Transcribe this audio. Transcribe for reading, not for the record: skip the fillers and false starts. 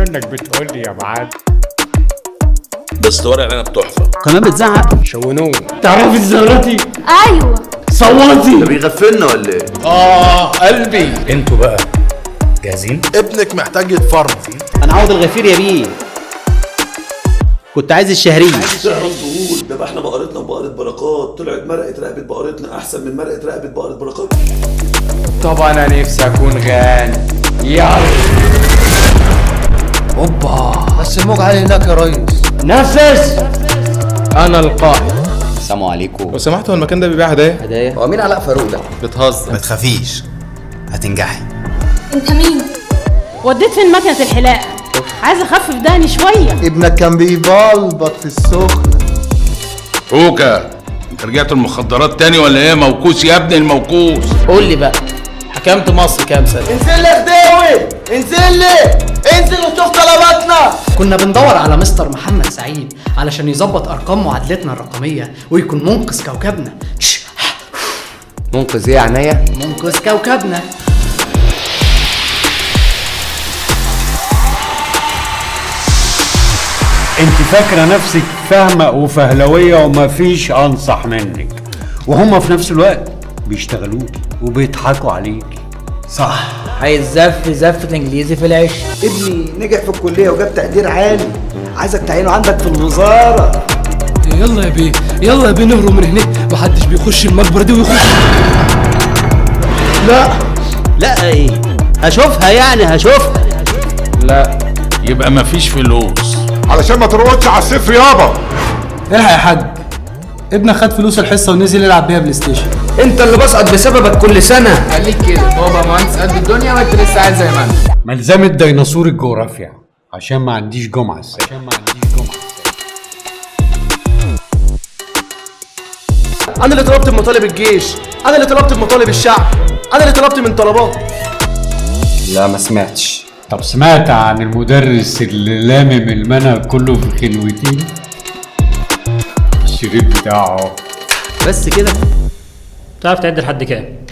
منك بتقول لي يا معلم. بس ورق العنب تحفة. كمان بتزعق. شونوه. تعرفي تزغرطي؟ ايوه. صوتي. ده بيغفلنا ولا ايه؟ قلبي. انتوا بقى جاهزين؟ ابنك محتاج يتفرمل. انا عوض الغفير يا بيه، كنت عايز الشهرية. تعرف تقول ده بقى احنا بقرتنا وبقرة بركات طلعت مرقة رقبة بقرتنا احسن من مرقة رقبة بقرة بركات. طبعا انا نفسي اكون غني. يلا اوبا، بس الموج عالي هناك يا ريس. نفس. انا القائد. السلام عليكم. لو سمحتوا، هو المكان ده بيبيع هدايا؟ هدايا؟ هو مين علاء فاروق ده؟ بتهزر. ما تخافيش هتنجحي. انت مين؟ وديت فين مكنة الحلاقة؟ عايز اخفف دقني شوية. ابنك كان بيبلبط في السخنة. اوكا، انت رجعت المخدرات تاني ولا ايه؟ موكوس يا ابني الموكوس. قول لي بقى، حكمت مصر كام سنة؟ انزل لي يا خديوي، انزل لي، انزل وشوف طلباتنا. كنا بندور على مستر محمد سعيد علشان يظبط ارقام معادلتنا الرقمية ويكون منقذ كوكبنا. منقذ ايه يا عينيا؟ منقذ كوكبنا. انت فاكره نفسك فاهمه وفهلويه ومفيش انصح منك، وهما في نفس الوقت بيشتغلوكي وبيضحكوا عليكي. صح. عايز زف زفة انجليزي في العيش. ابني نجح في الكلية وجاب تقدير عالي، عايزك تعينه عندك في الوزارة. يلا يا بيه، يلا يا بيه نهرب من هنا، محدش بيخش المقبرة دي ويخش. لا لا ايه؟ هشوفها يعني، هشوفها. لا يبقى مفيش فلوس. علشان ما ترقدش على الصفر يابا. الحق يا حاج، ابنك خد فلوس الحصة ونزل يلعب بيها PlayStation. انت اللي بسقط بسببك كل سنة. خليك كده، هو بقى مهندس قد الدنيا وانت لسه عايز زي ما انت. ملزمة ديناصور الجغرافيا عشان ما عنديش جمعة السنة. عشان ما عنديش جمعة. انا اللي طلبت بمطالب الجيش، انا اللي طلبت بمطالب الشعب، انا اللي طلبت من طلبات. لا ما سمعتش. طب سمعت عن المدرس اللي لامم المنهج كله في خلوتين؟ الشريط بتاعه. بس كده. تعرف تعد لحد كام؟